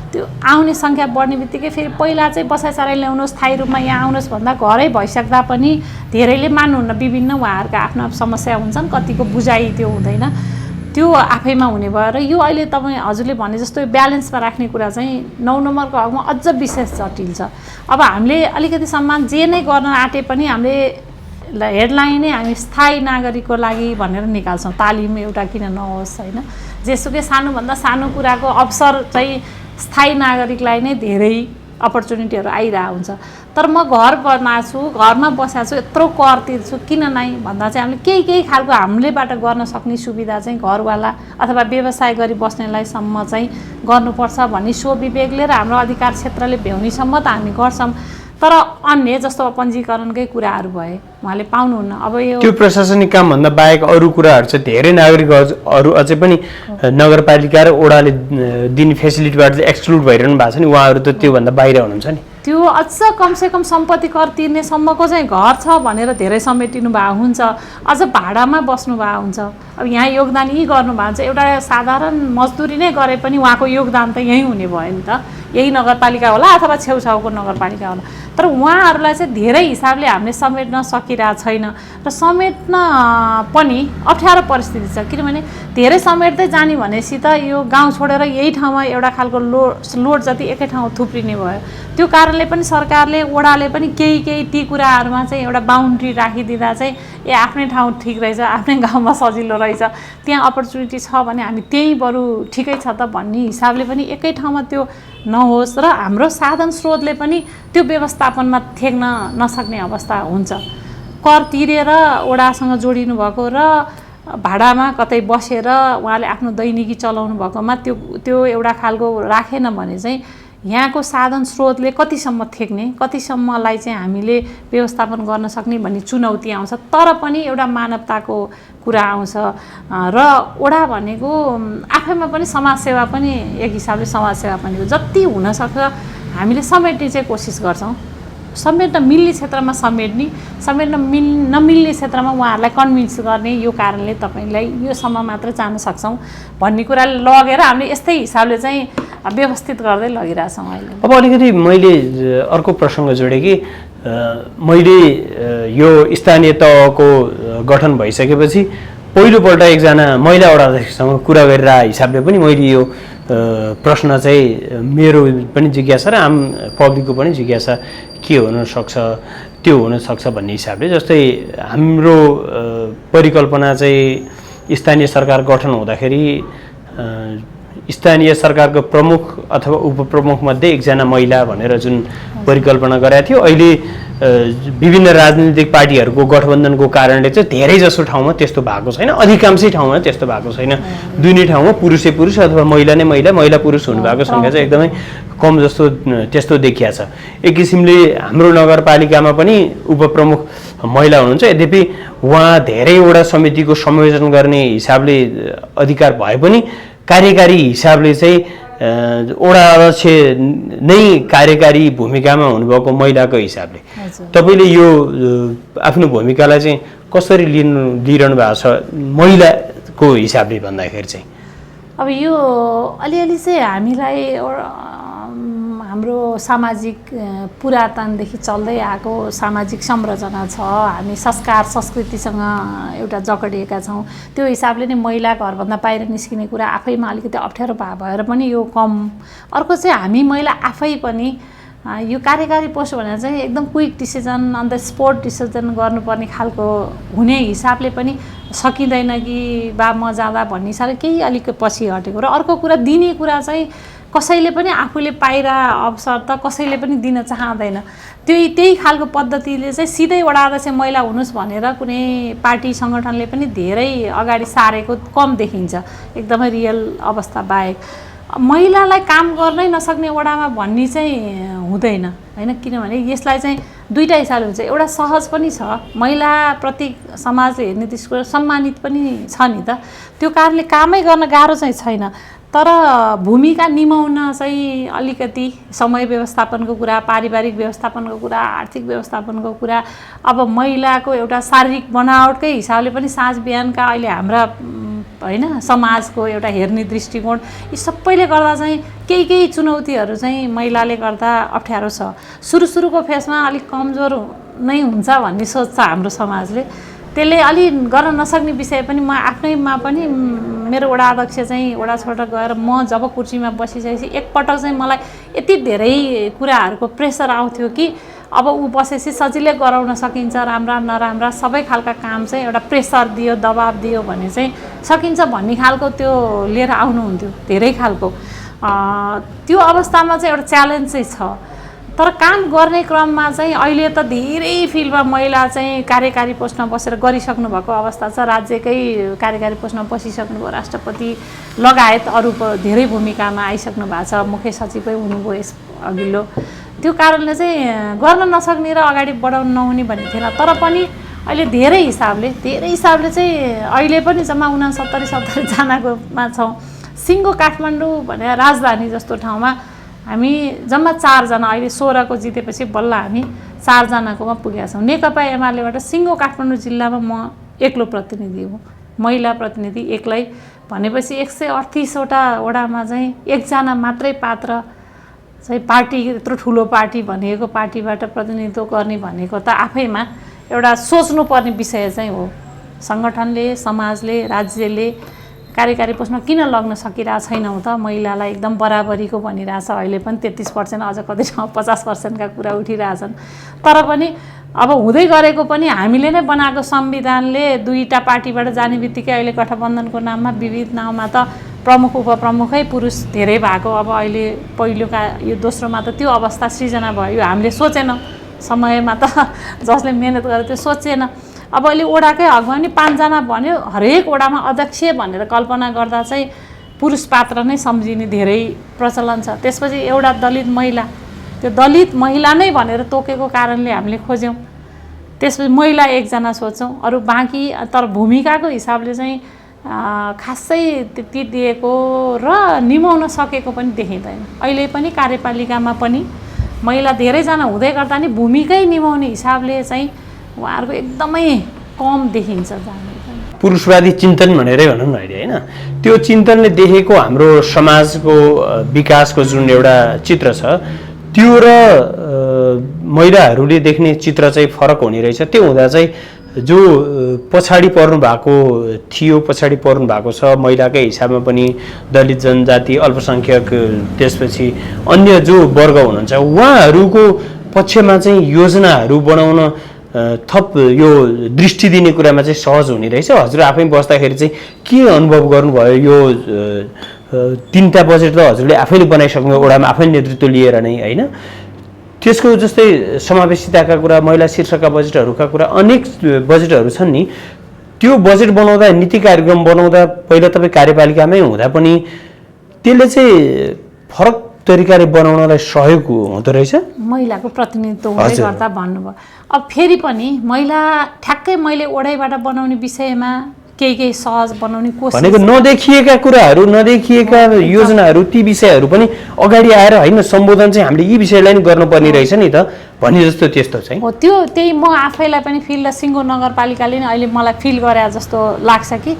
त्यो आउने सङ्ख्या बढ्ने बित्तिकै फेरि पहिला चाहिँ बसाइसराई ल्याउनुहोस्, स्थायी रूपमा यहाँ आउनुहोस् भन्दा घरै भइसक्दा पनि धेरैले मान्नुहुन्न। विभिन्न उहाँहरूका आफ्नो समस्या हुन्छन्, कतिको बुझाइ त्यो हुँदैन, त्यो आफैमा हुने भयो। र यो अहिले तपाईँ हजुरले भने जस्तो ब्यालेन्समा राख्ने कुरा चाहिँ 9 नम्बरको हकमा अझ विशेष जटिल छ। अब हामीले अलिकति सम्मान जे नै गर्न आँटे पनि हामीले हेडलाइनै हामी स्थायी नागरिकको लागि भनेर निकाल्छौँ। तालिम एउटा किन नहोस् होइन, जेसुकै सानोभन्दा सानो कुराको अवसर चाहिँ स्थायी नागरिकलाई नै धेरै अपर्च्युनिटीहरू आइरहेको हुन्छ। तर म घर बनाएको छु, घरमा बसेको छु, यत्रो कर तिर्छु, किन नै भन्दा चाहिँ हामीले केही खालको हामीलेबाट गर्न सक्ने सुविधा चाहिँ घरवाला अथवा व्यवसाय गरी बस्नेलाई सम्म चाहिँ गर्नुपर्छ भन्ने स्वविवेकले र हाम्रो अधिकार क्षेत्रले भ्याउनेसम्म त हामी गर्छौँ। तर अन्य जस्तो पञ्जीकरणकै कुराहरू भए उहाँले पाउनुहुन्न। अब यो त्यो प्रशासनिक कामभन्दा बाहेक अरू कुराहरू चाहिँ धेरै नागरिकहरू अझै पनि नगरपालिका र ओडाले दिने फेसिलिटीबाट चाहिँ एक्सक्लुड भइरहनु भएको छ नि, उहाँहरू त त्योभन्दा बाहिर हुनुहुन्छ नि। त्यो अझ कमसेकम सम्पत्ति कर तिर्नेसम्मको चाहिँ घर छ भनेर धेरै समेटिनु भएको हुन्छ, अझ भाडामा बस्नु भएको हुन्छ। अब यहाँ योगदान यही गर्नु भएको हुन्छ, एउटा साधारण मजदुरी नै गरे पनि उहाँको योगदान त यहीँ हुने भयो नि त, यही नगरपालिका होला अथवा छेउछाउको नगरपालिका होला। तर उहाँहरूलाई चाहिँ धेरै हिसाबले हामीले समेट्न सकिरहेको छैन र समेट्न पनि अप्ठ्यारो परिस्थिति छ। किनभने धेरै समेट्दै जाने भनेपछि त यो गाउँ छोडेर यही ठाउँमा एउटा खालको लोड जति एकै ठाउँ थुप्रिने भयो। त्यो कारणले पनि सरकारले ओडाले पनि केही ती कुराहरूमा चाहिँ एउटा बााउन्ड्री राखिदिँदा चाहिँ आफ्नै ठाउँ ठिक रहेछ, आफ्नै गाउँमा सजिलो रहेछ, त्यहाँ अपर्च्युनिटी छ भने हामी त्यहीँ बरु ठिकै छ त भन्ने हिसाबले पनि एकै ठाउँमा त्यो नहोस् र हाम्रो साधन स्रोतले पनि त्यो व्यवस्थापनमा थेक्न नसक्ने अवस्था हुन्छ। कर तिरेर ओडासँग जोडिनु भएको र भाडामा कतै बसेर उहाँले आफ्नो दैनिकी चलाउनु भएकोमा त्यो एउटा खालको राखेन भने चाहिँ यहाँको साधन स्रोतले कतिसम्म थेक्ने, कतिसम्मलाई चाहिँ हामीले व्यवस्थापन गर्न सक्ने भन्ने चुनौती आउँछ। तर पनि एउटा मानवताको कुरा आउँछ र वडा भनेको आफैमा पनि समाजसेवा पनि एक हिसाबले समाजसेवा पनि हो। जति हुनसक्छ हामीले समेट्ने चाहिँ कोसिस गर्छौँ। समेट्न मिल्ने क्षेत्रमा समेट्ने, नमिल्ने क्षेत्रमा उहाँहरूलाई कन्भिन्स गर्ने, यो कारणले तपाईँलाई योसम्म मात्र जान सक्छौँ भन्ने कुराले लगेर हामीले यस्तै हिसाबले चाहिँ व्यवस्थित गर्दै लगिरहेछौँ अहिले। अब अलिकति मैले अर्को प्रसङ्ग जोडेँ कि मैले यो स्थानीय तहको गठन भइसकेपछि पहिलोपल्ट एकजना महिला वडा अध्यक्षसँग कुरा गरिरहेको हिसाबले पनि मैले यो प्रश्न चाहिँ मेरो पनि जिज्ञासा र आम पब्लिकको पनि जिज्ञासा के हुनसक्छ त्यो हुनसक्छ भन्ने हिसाबले, जस्तै हाम्रो परिकल्पना चाहिँ स्थानीय सरकार गठन हुँदाखेरि स्थानीय सरकारको प्रमुख अथवा उपप्रमुखमध्ये एकजना महिला भनेर जुन परिकल्पना गरेको थियो, अहिले विभिन्न राजनीतिक पार्टीहरूको गठबन्धनको कारणले चाहिँ धेरैजसो ठाउँमा त्यस्तो भएको छैन, अधिकांशै ठाउँमा त्यस्तो भएको छैन। दुई ठाउँमा पुरुषै पुरुष अथवा महिला नै महिला, महिला पुरुष हुनुभएको सङ्ख्या चाहिँ एकदमै कम जस्तो त्यस्तो देखिया छ। एक किसिमले हाम्रो नगरपालिकामा पनि उपप्रमुख महिला हुनुहुन्छ, यद्यपि उहाँ धेरैवटा समितिको संयोजन गर्ने हिसाबले अधिकार भए पनि कार्यकारी हिसाबले चाहिँ वडा अध्यक्ष नै कार्यकारी भूमिकामा हुनुभएको महिलाको हिसाबले तपाईँले यो आफ्नो भूमिकालाई चाहिँ कसरी लिइरहनु भएको छ महिलाको हिसाबले भन्दाखेरि चाहिँ? अब यो अलिअलि चाहिँ हामीलाई हाम्रो सामाजिक पुरातनदेखि चल्दै आएको सामाजिक संरचना छ, हामी संस्कार संस्कृतिसँग एउटा जकडिएका छौँ। त्यो हिसाबले नै महिला घरभन्दा बाहिर निस्किने कुरा आफैमा अलिकति अप्ठ्यारो भएर पनि यो कम। अर्को चाहिँ हामी महिला आफै पनि यो कार्यकारी पोस्ट भनेर चाहिँ एकदम क्विक डिसिजन, अन्त स्पोर्ट डिसिजन गर्नुपर्ने खालको हुने हिसाबले पनि सकिँदैन कि बा म जाँदा भन्ने हिसाबले केही अलिक पछि हटेको। र अर्को कुरा दिने कुरा चाहिँ कसैले पनि आफूले पाइरा अवसर त कसैले पनि दिन चाहँदैन। त्यही खालको पद्धतिले चाहिँ सिधै वडा अध्यक्ष महिला हुनुहोस् भनेर कुनै पार्टी सङ्गठनले पनि धेरै अगाडि सारेको कम देखिन्छ, एकदमै रियल अवस्था बाहेक। महिलालाई काम गर्नै नसक्ने वडामा भन्ने चाहिँ हुँदैन होइन, किनभने यसलाई चाहिँ दुईवटा हिसाबले हुन्छ। एउटा सहज पनि छ, महिलाप्रति समाजले हेर्ने त्यसको सम्मानित पनि छ नि त, त्यो कारणले कामै गर्न गाह्रो चाहिँ छैन। तर भूमिका निभाउन चाहिँ अलिकति समय व्यवस्थापनको कुरा, पारिवारिक व्यवस्थापनको कुरा, आर्थिक व्यवस्थापनको कुरा, अब महिलाको एउटा शारीरिक बनावटकै हिसाबले पनि साँझ बिहानका अहिले हाम्रा होइन समाजको एउटा हेर्ने दृष्टिकोण, यी सबैले गर्दा चाहिँ केही चुनौतीहरू चाहिँ महिलाले गर्दा अप्ठ्यारो छ। सुरुको फेसमा अलिक कमजोर नै हुन्छ भन्ने सोच छ हाम्रो समाजले, त्यसले अलि गर्न नसक्ने विषय पनि म आफ्नैमा पनि मेरो वडा अध्यक्ष चाहिँ वडा छोडेर गएर म जब कुर्सीमा बसिसकेपछि एकपटक चाहिँ मलाई यति धेरै कुराहरूको प्रेसर आउँथ्यो कि अब ऊ बसेपछि सजिलै गराउन सकिन्छ, राम्रा नराम्रा सबै खालका काम चाहिँ एउटा प्रेसर दियो, दबाब दियो भने चाहिँ सकिन्छ भन्ने खालको त्यो लिएर आउनुहुन्थ्यो धेरै खालको। त्यो अवस्थामा चाहिँ एउटा च्यालेन्ज चाहिँ छ। तर काम गर्ने क्रममा चाहिँ अहिले त धेरै फिल्डमा महिला चाहिँ कार्यकारी पोस्टमा बसेर गरिसक्नु भएको अवस्था छ। राज्यकै कार्यकारी पोस्टमा बसिसक्नु भयो, राष्ट्रपति लगायत अरू धेरै भूमिकामा आइसक्नु भएको छ, मुख्य सचिवै हुनुभयो यस अघिल्लो। त्यो कारणले चाहिँ गर्न नसक्ने र अगाडि बढाउन नहुने भन्ने थिएन। तर पनि अहिले धेरै हिसाबले चाहिँ अहिले पनि जम्मा 69-70 जनाकोमा छौँ। सिङ्गो काठमाडौँ भने राजधानी जस्तो ठाउँमा हामी जम्मा 4 जना, अहिले 16 को जितेपछि बल्ल हामी 4 जनाकोमा पुगेका छौँ। नेकपा एमालेबाट सिङ्गो काठमाडौँ जिल्लामा म एक्लो प्रतिनिधि हुँ, महिला प्रतिनिधि एक्लै भनेपछि 138वटा वडामा चाहिँ एकजना मात्रै पात्र चाहिँ पार्टी, यत्रो ठुलो पार्टी भनेको पार्टीबाट प्रतिनिधित्व गर्ने भनेको त आफैमा एउटा सोच्नुपर्ने विषय चाहिँ हो। सङ्गठनले, समाजले, राज्यले कार्यकारी पोस्टमा किन लग्न सकिरहेको छैनौँ त? महिलालाई एकदम बराबरीको भनिरहेछ, अहिले पनि 33%, अझ कति ठाउँ 50%का कुरा उठिरहेछन्। तर पनि अब हुँदै गरेको पनि हामीले नै बनाएको संविधानले दुईवटा पार्टीबाट जाने बित्तिकै अहिले गठबन्धनको नाममा विविध नाउँमा त प्रमुख उपप्रमुखै पुरुष धेरै भएको, अब अहिले पहिलोका यो दोस्रोमा त त्यो अवस्था सृजना भयो। यो हामीले सोचेनौँ, समयमा त जसले मेहनत गरे त्यो सोचेन। अब अहिले वडाकै हकमा नि 5 जना भन्यो, हरेक वडामा अध्यक्ष भनेर कल्पना गर्दा चाहिँ पुरुष पात्र नै सम्झिने धेरै प्रचलन छ। त्यसपछि एउटा दलित महिला, त्यो दलित महिला नै भनेर तोकेको कारणले हामीले खोज्यौँ। त्यसपछि महिला एकजना सोच्छौँ, अरू बाँकी तर भूमिकाको हिसाबले चाहिँ खासै त्यति दिएको र निभाउन सकेको पनि देखिँदैन। अहिले पनि कार्यपालिकामा पनि महिला धेरैजना हुँदै गर्दा नि भूमिकै निभाउने हिसाबले चाहिँ उहाँहरूको एकदमै कम देखिन्छ। पुरुषवादी चिन्तन भनेरै भनौँ न अहिले होइन, त्यो चिन्तनले देखेको हाम्रो समाजको विकासको जुन एउटा चित्र छ त्यो र महिलाहरूले देख्ने चित्र चाहिँ फरक हुने रहेछ। त्यो हुँदा चाहिँ जो पछाडि पर्नु भएको थियो, पछाडि पर्नु भएको छ महिलाकै हिसाबमा पनि दलित जनजाति अल्पसङ्ख्यक, त्यसपछि अन्य जो वर्ग हुनुहुन्छ उहाँहरूको पक्षमा चाहिँ योजनाहरू बनाउन थप यो दृष्टि दिने कुरामा चाहिँ सहज हुने रहेछ। हजुर आफै बस्दाखेरि चाहिँ के अनुभव गर्नुभयो? यो 3टा बजेट त हजुरले आफैले बनाइसक्नु, ओडामा आफै नेतृत्व लिएर नै होइन, त्यसको जस्तै समावेशिताका कुरा, महिला शीर्षकका बजेटहरूका कुरा, अनेक बजेटहरू छन् नि। त्यो बजेट बनाउँदा, नीति कार्यक्रम बनाउँदा पहिला तपाईँ कार्यपालिकामै हुँदा पनि त्यसले चाहिँ फरक तरिकाले बनाउनलाई सहयोग हुँदो रहेछ। महिलाको प्रतिनिधित्व हुँदै गर्दा भन्नुभयो। अब फेरि पनि महिला ठ्याक्कै मैले ओडाइबाट बनाउने विषयमा केही सहज बनाउने कोसिस भनेको नदेखिएका कुराहरू, नदेखिएका योजनाहरू, ती विषयहरू पनि अगाडि आएर होइन सम्बोधन चाहिँ हामीले यी विषयलाई नि गर्नुपर्ने रहेछ नि त भन्ने जस्तो त्यस्तो चाहिँ हो। त्यो त्यही म आफैलाई पनि फिल र सिङ्गो नगरपालिकाले नि अहिले मलाई फिल गरे जस्तो लाग्छ कि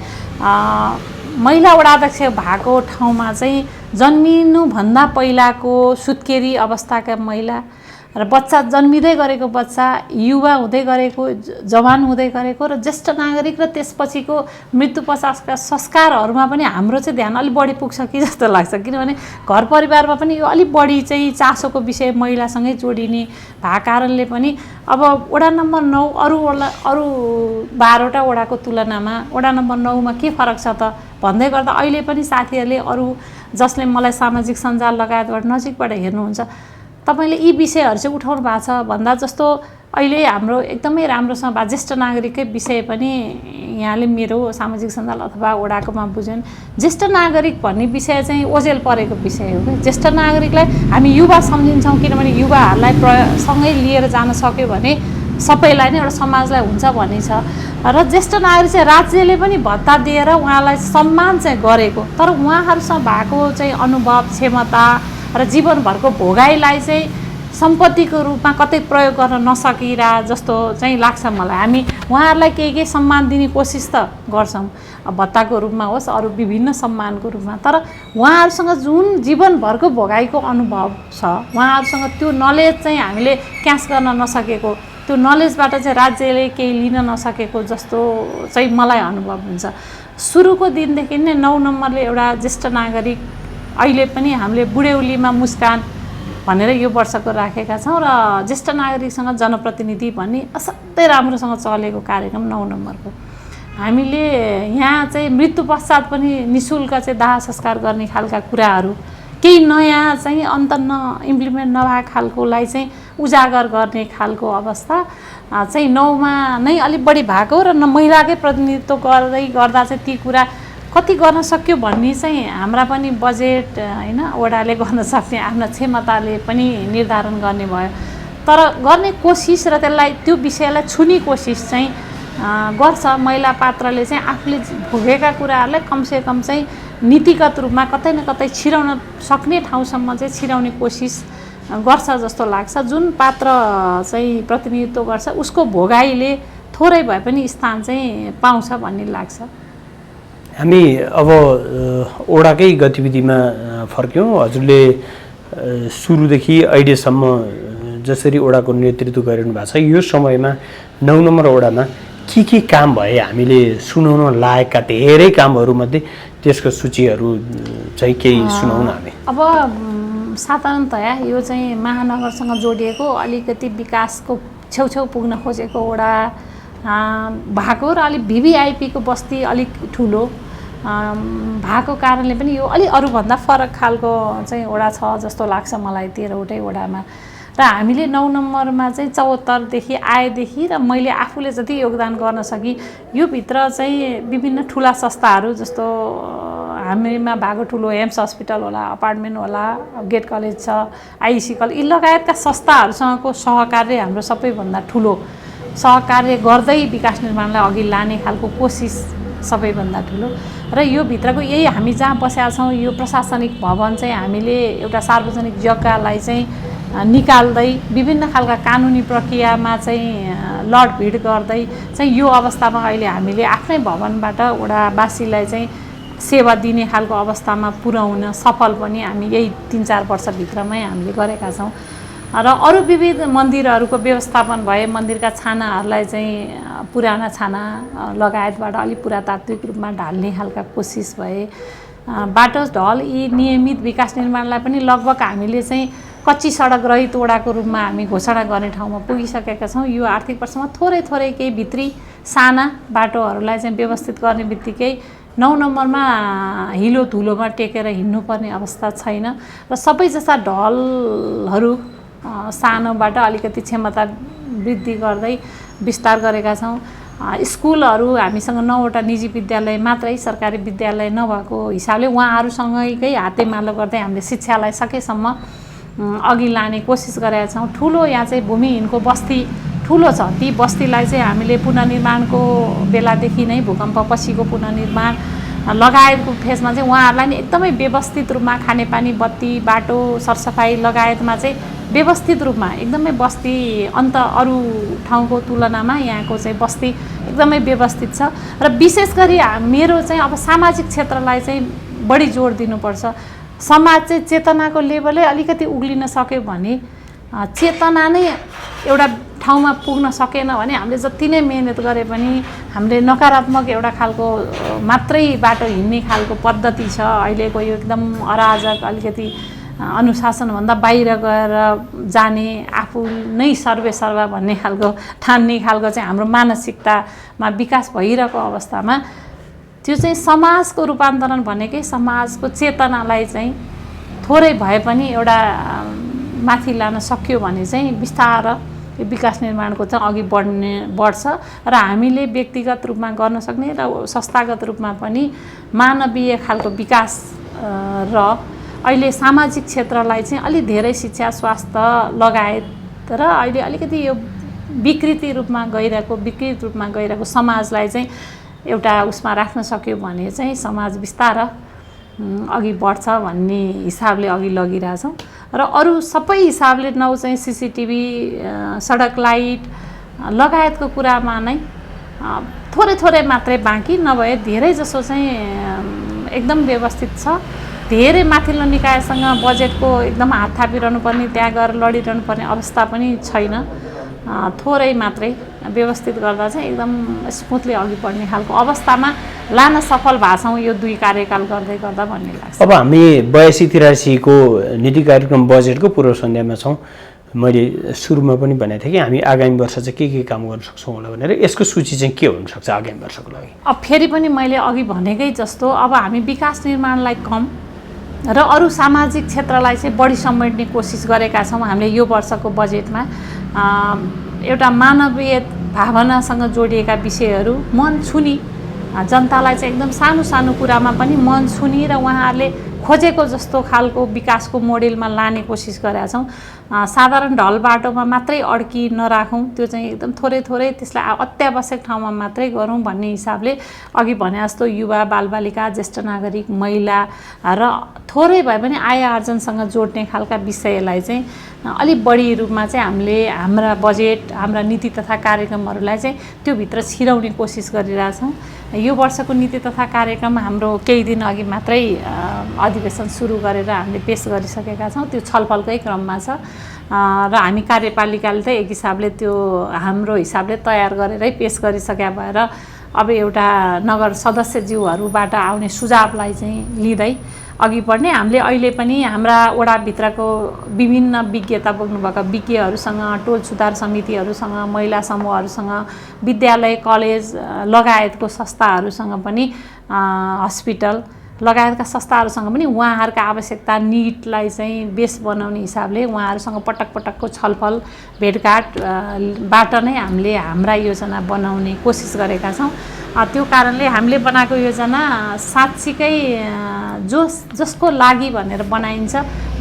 महिला वडाध्यक्ष भएको ठाउँमा चाहिँ जन्मिनुभन्दा पहिलाको सुत्केरी अवस्थाका महिला र बच्चा जन्मिँदै गरेको बच्चा, युवा हुँदै गरेको, जवान हुँदै गरेको र ज्येष्ठ नागरिक र त्यसपछिको मृत्यु पश्चातका संस्कारहरूमा पनि हाम्रो चाहिँ ध्यान अलिक बढी पुग्छ कि जस्तो लाग्छ। किनभने घर परिवारमा पनि यो अलिक बढी चाहिँ चासोको विषय महिलासँगै जोडिने भएको कारणले पनि अब वडा नम्बर 9 अरू 12वटा वडाको तुलनामा वडा नम्बर 9मा के फरक छ त भन्दै गर्दा अहिले पनि साथीहरूले अरू जसले मलाई सामाजिक सञ्जाल लगायतबाट नजिकबाट हेर्नुहुन्छ तपाईँले यी विषयहरू चाहिँ उठाउनु भएको छ भन्दा जस्तो अहिले हाम्रो एकदमै राम्रोसँग ज्येष्ठ नागरिककै विषय पनि यहाँले मेरो सामाजिक सञ्जाल अथवा वडाकोमा बुझ्यौँ। ज्येष्ठ नागरिक भन्ने विषय चाहिँ ओझेल परेको विषय हो कि ज्येष्ठ नागरिकलाई हामी युवा सम्झिन्छौँ, किनभने युवाहरूलाई सँगै लिएर जान सक्यो भने सबैलाई नै एउटा समाजलाई हुन्छ भन्ने छ। र ज्येष्ठ नागरिक चाहिँ राज्यले पनि भत्ता दिएर उहाँलाई सम्मान चाहिँ गरेको, तर उहाँहरूसँग भएको चाहिँ अनुभव, क्षमता र जीवनभरको भोगाइलाई चाहिँ सम्पत्तिको रूपमा कतै प्रयोग गर्न नसकिरा जस्तो चाहिँ लाग्छ मलाई। हामी उहाँहरूलाई केही सम्मान दिने कोसिस त गर्छौँ, भत्ताको रूपमा होस् अरू विभिन्न सम्मानको रूपमा, तर उहाँहरूसँग जुन जीवनभरको भोगाइको अनुभव छ, उहाँहरूसँग त्यो नलेज चाहिँ हामीले क्यास गर्न नसकेको, त्यो नलेजबाट चाहिँ राज्यले केही लिन नसकेको जस्तो चाहिँ मलाई अनुभव हुन्छ। सुरुको दिनदेखि नै 9 नम्बरले एउटा ज्येष्ठ नागरिक, अहिले पनि हामीले बुढेउलीमा मुस्कान भनेर यो वर्षको राखेका छौँ र ज्येष्ठ नागरिकसँग जनप्रतिनिधि भन्ने असाध्यै राम्रोसँग चलेको कार्यक्रम 9 नम्बरको। हामीले यहाँ चाहिँ मृत्यु पश्चात पनि निःशुल्क चाहिँ दाह संस्कार गर्ने खालका कुराहरू, केही नयाँ चाहिँ अन्त इम्प्लिमेन्ट नभएको खालकोलाई चाहिँ उजागर गर्ने खालको अवस्था चाहिँ 9मा नै अलिक बढी भएको र महिलाकै प्रतिनिधित्व गर्दा चाहिँ ती कुरा कति गर्न सक्यो भन्ने चाहिँ हाम्रा पनि बजेट होइन वडाले गर्न सक्ने आफ्ना क्षमताले पनि निर्धारण गर्ने भयो। तर गर्ने कोसिस र त्यसलाई त्यो विषयलाई छुने कोसिस चाहिँ गर्छ महिला पात्रले चाहिँ आफूले भोगेका कुराहरूलाई कमसेकम चाहिँ नीतिगत रूपमा कतै न कतै छिराउन सक्ने ठाउँसम्म चाहिँ छिराउने कोसिस गर्छ जस्तो लाग्छ। जुन पात्र चाहिँ प्रतिनिधित्व गर्छ उसको भोगाइले थोरै भए पनि स्थान चाहिँ पाउँछ भन्ने लाग्छ। हामी अब ओडाकै गतिविधिमा फर्क्यौँ। हजुरले सुरुदेखि अहिलेसम्म जसरी ओडाको नेतृत्व गरिरहनु भएको छ, यो समयमा 9 नम्बर ओडामा के काम भए हामीले सुनाउन लायकका धेरै कामहरूमध्ये त्यसको सूचीहरू चाहिँ केही सुनाउन हामी। अब साधारणतया यो चाहिँ महानगरसँग जोडिएको अलिकति विकासको छेउछेउ पुग्न खोजेको ओडा भएको र अलिक भिभिआइपीको बस्ती अलिक ठुलो भएको कारणले पनि यो अलि अरूभन्दा फरक खालको चाहिँ ओडा छ जस्तो लाग्छ मलाई 13वटै ओडामा। र हामीले 9 नम्बरमा चाहिँ 74देखि आएदेखि र मैले आफूले जति योगदान गर्न सकेँ यो भित्र चाहिँ विभिन्न ठुला संस्थाहरू जस्तो हामीमा भएको ठुलो एम्स हस्पिटल होला, अपार्टमेन्ट होला, गेट कलेज छ, आइसी कलेज, यी लगायतका संस्थाहरूसँगको सहकार्य हाम्रो सबैभन्दा ठुलो सहकार्य गर्दै विकास निर्माणलाई अघि लाने खालको कोसिस सबैभन्दा ठुलो। र यो भित्रको यही हामी जहाँ बसेका छौँ यो प्रशासनिक भवन चाहिँ हामीले एउटा सार्वजनिक जग्गालाई चाहिँ निकाल्दै विभिन्न खालका कानुनी प्रक्रियामा चाहिँ लडभिड गर्दै चाहिँ यो अवस्थामा अहिले हामीले आफ्नै भवनबाट वडावासीलाई चाहिँ सेवा दिने खालको अवस्थामा पुर्याउन सफल पनि हामी यही 3-4 वर्षभित्रमै हामीले गरेका छौँ। र अरू विविध मन्दिरहरूको व्यवस्थापन भए, मन्दिरका छानाहरूलाई चाहिँ पुराना छाना लगायतबाट अलिक पुरातात्विक रूपमा ढाल्ने खालका कोसिस भए, बाटो ढल यी नियमित विकास निर्माणलाई पनि लगभग हामीले चाहिँ कच्ची सडक रहित वडाको रूपमा हामी घोषणा गर्ने ठाउँमा पुगिसकेका छौँ। यो आर्थिक वर्षमा थोरै थोरै केही भित्री साना बाटोहरूलाई चाहिँ व्यवस्थित गर्ने बित्तिकै 9 नम्बरमा हिलो धुलोमा टेकेर हिँड्नुपर्ने अवस्था छैन र सबै जस्ता ढलहरू सानोबाट अलिकति क्षमता वृद्धि गर्दै विस्तार गरेका छौँ। स्कुलहरू हामीसँग 9वटा निजी विद्यालय मात्रै, सरकारी विद्यालय नभएको हिसाबले उहाँहरूसँगै हातेमालो गर्दै हामीले शिक्षालाई सकेसम्म अघि लाने कोसिस गरेका छौँ। ठुलो यहाँ चाहिँ भूमिहीनको बस्ती ठुलो छ, ती बस्तीलाई चाहिँ हामीले पुनर्निर्माणको बेलादेखि नै भूकम्पपछिको पुनर्निर्माण लगायतको फेजमा चाहिँ उहाँहरूलाई नि एकदमै व्यवस्थित रूपमा खानेपानी, बत्ती, बाटो, सरसफाइ लगायतमा चाहिँ व्यवस्थित रूपमा एकदमै बस्ती अरू ठाउँको तुलनामा यहाँको चाहिँ बस्ती एकदमै व्यवस्थित छ। र विशेष गरी मेरो चाहिँ अब सामाजिक क्षेत्रलाई चाहिँ बढी जोड दिनुपर्छ। समाज चाहिँ चेतनाको लेभलै अलिकति उक्लिन सक्यो भने, चेतना नै एउटा ठाउँमा पुग्न सकेन भने हामीले जति नै मेहनत गरे पनि हामीले नकारात्मक एउटा खालको मात्रै बाटो हिँड्ने खालको पद्धति छ अहिलेको यो एकदम अराजक, अलिकति अनुशासनभन्दा बाहिर गएर जाने, आफू नै सर्वेसर्वा भन्ने खालको ठान्ने खालको चाहिँ हाम्रो मानसिकतामा विकास भइरहेको अवस्थामा त्यो चाहिँ समाजको रूपान्तरण भनेकै समाजको चेतनालाई चाहिँ थोरै भए पनि एउटा माथि लान सक्यो भने चाहिँ बिस्तारै यो विकास निर्माणको चाहिँ अघि बढ्छ र हामीले व्यक्तिगत रूपमा गर्न सक्ने र संस्थागत रूपमा पनि मानवीय खालको विकास र अहिले सामाजिक क्षेत्रलाई चाहिँ अलि धेरै शिक्षा, स्वास्थ्य लगायत र अहिले अलिकति यो विकृत रूपमा गइरहेको समाजलाई चाहिँ एउटा उसमा राख्न सक्यो भने चाहिँ समाज बिस्तारै अघि बढ्छ भन्ने हिसाबले अघि लगिरहेछौँ। र अरू सबै हिसाबले चाहिँ सीसीटीभी, सडक लाइट लगायतको कुरामा नै थोरै थोरै मात्रै बाँकी नभए धेरै जसो चाहिँ एकदम व्यवस्थित छ। धेरै माथिल्लो निकायसँग बजेटको एकदम हात थापिरहनु पर्ने, त्यहाँ गएर लडिरहनु पर्ने अवस्था पनि छैन। थोरै मात्रै व्यवस्थित गर्दा चाहिँ एकदम स्मुथली अघि बढ्ने खालको अवस्थामा लान सफल भएको छौँ यो 2 कार्यकाल गर्दै गर्दा भन्ने लाग्छ। अब हामी 82-83 को नीति कार्यक्रम बजेटको पूर्व सन्ध्यामा छौँ। मैले सुरुमा पनि भनेको थिएँ कि हामी आगामी वर्ष चाहिँ के काम गर्न सक्छौँ होला भनेर। यसको सूची चाहिँ के हुनसक्छ आगामी वर्षको लागि? अब फेरि पनि मैले अघि भनेकै जस्तो अब हामी विकास निर्माणलाई कम र अरू सामाजिक क्षेत्रलाई चाहिँ बढी समेट्ने कोसिस गरेका छौँ। हामीले यो वर्षको बजेटमा एउटा मानवीय भावनासँग जोडिएका विषयहरू, मन छुनी, जनतालाई चाहिँ एकदम सानो सानो कुरामा पनि मन छुनी र उहाँहरूले खोजेको जस्तो खालको विकासको मोडेलमा लाने कोसिस गरेका छौँ। साधारण ढल बाटोमा मात्रै अड्की नराखौँ, त्यो चाहिँ एकदम थोरै थोरै त्यसलाई अत्यावश्यक ठाउँमा मात्रै गरौँ भन्ने हिसाबले अघि भने जस्तो युवा, बालबालिका, ज्येष्ठ नागरिक, महिला र थोरै भए पनि आय आर्जनसँग जोड्ने खालका विषयलाई चाहिँ अलिक बढी रूपमा चाहिँ हामीले हाम्रा बजेट, हाम्रा नीति तथा कार्यक्रमहरूलाई चाहिँ त्योभित्र छिराउने कोसिस गरिरहेछौँ। यो वर्षको नीति तथा कार्यक्रम हाम्रो केही दिन अघि मात्रै अधिवेशन सुरु गरेर हामीले पेश गरिसकेका छौँ। त्यो छलफलकै क्रममा छ र हामी कार्यपालिकाले चाहिँ एक हिसाबले त्यो हाम्रो हिसाबले तयार गरेरै पेश गरिसकेका भएर अब एउटा नगर सदस्यज्यूहरूबाट आउने सुझावलाई चाहिँ लिँदै अघि बढ्ने। हामीले अहिले पनि हाम्रा वडाभित्रको विभिन्न विज्ञता बोक्नुभएका विज्ञहरूसँग, टोल सुधार समितिहरूसँग, महिला समूहहरूसँग, विद्यालय, कलेज लगायतको संस्थाहरूसँग पनि हस्पिटल लगायतका संस्थाहरूसँग पनि उहाँहरूका आवश्यकता निडलाई चाहिँ बेस बनाउने हिसाबले उहाँहरूसँग पटक पटकको छलफल भेटघाटबाट नै हामीले हाम्रा योजना बनाउने कोसिस गरेका छौँ। त्यो कारणले हामीले बनाएको योजना साँच्चीकै जसको लागि भनेर बनाइन्छ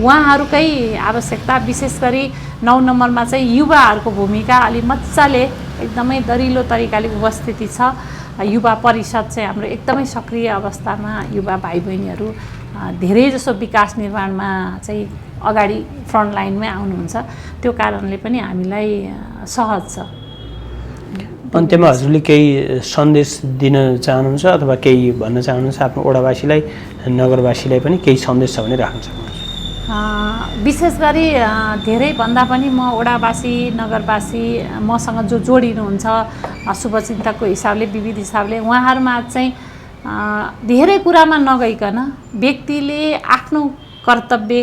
उहाँहरूकै आवश्यकता, विशेष गरी 9 नम्बरमा चाहिँ युवाहरूको भूमिका अलि मजाले एकदमै दरिलो तरिकाले उपस्थिति छ। युवा परिषद चाहिँ हाम्रो एकदमै सक्रिय अवस्थामा युवा भाइ बहिनीहरू धेरै जसो विकास निर्माणमा चाहिँ अगाडि फ्रन्ट लाइनमै आउनुहुन्छ। त्यो कारणले पनि हामीलाई सहज छ। अन्त्यमा हजुरले केही सन्देश दिन चाहनुहुन्छ अथवा केही भन्न चाहनुहुन्छ आफ्नो ओडावासीलाई, नगरवासीलाई पनि केही सन्देश छ भने राख्न सक्नुहुन्छ? विशेष गरी धेरैभन्दा पनि म ओडावासी नगरवासी मसँग जो जोडिनुहुन्छ शुभचिन्तकको हिसाबले विविध हिसाबले उहाँहरूमा चाहिँ धेरै कुरामा नगइकन व्यक्तिले आफ्नो कर्तव्य,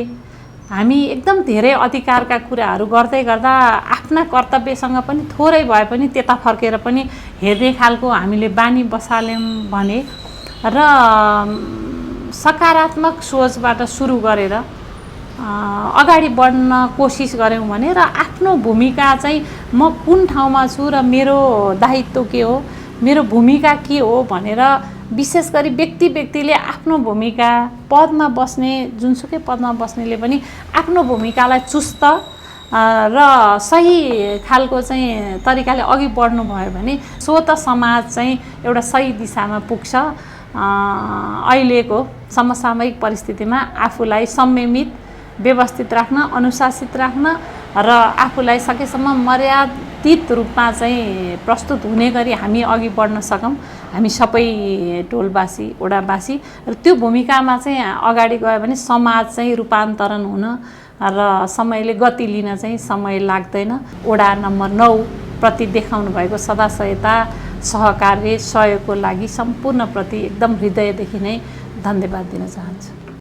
हामी एकदम धेरै अधिकारका कुराहरू गर्दै गर्दा आफ्ना कर्तव्यसँग पनि थोरै भए पनि त्यता फर्केर पनि हेर्ने खालको हामीले बानी बसाल्यौँ भने र सकारात्मक सोचबाट सुरु गरेर अगाडि बढ्न कोसिस गऱ्यौँ भने र आफ्नो भूमिका चाहिँ म कुन ठाउँमा छु र मेरो दायित्व के हो, मेरो भूमिका के हो भनेर विशेष गरी व्यक्तिले आफ्नो भूमिका पदमा बस्ने जुनसुकै पदमा बस्नेले पनि आफ्नो भूमिकालाई चुस्त र सही खालको चाहिँ तरिकाले अघि बढ्नु भयो भने स्वत समाज चाहिँ एउटा सही दिशामा पुग्छ। अहिलेको समसामयिक परिस्थितिमा आफूलाई संयमित, व्यवस्थित राख्न, अनुशासित राख्न र आफूलाई सकेसम्म मर्यादित रूपमा चाहिँ प्रस्तुत हुने गरी हामी अघि बढ्न सकौँ, हामी सबै टोलवासी, ओडावासी र त्यो भूमिकामा चाहिँ अगाडि गयो भने समाज चाहिँ रूपान्तरण हुन र समयले गति लिन चाहिँ समय लाग्दैन। ओडा नम्बर 9 प्रति देखाउनु भएको सदाशयता, सहकार्य, सहयोगको लागि सम्पूर्ण प्रति एकदम हृदयदेखि नै धन्यवाद दिन चाहन्छु।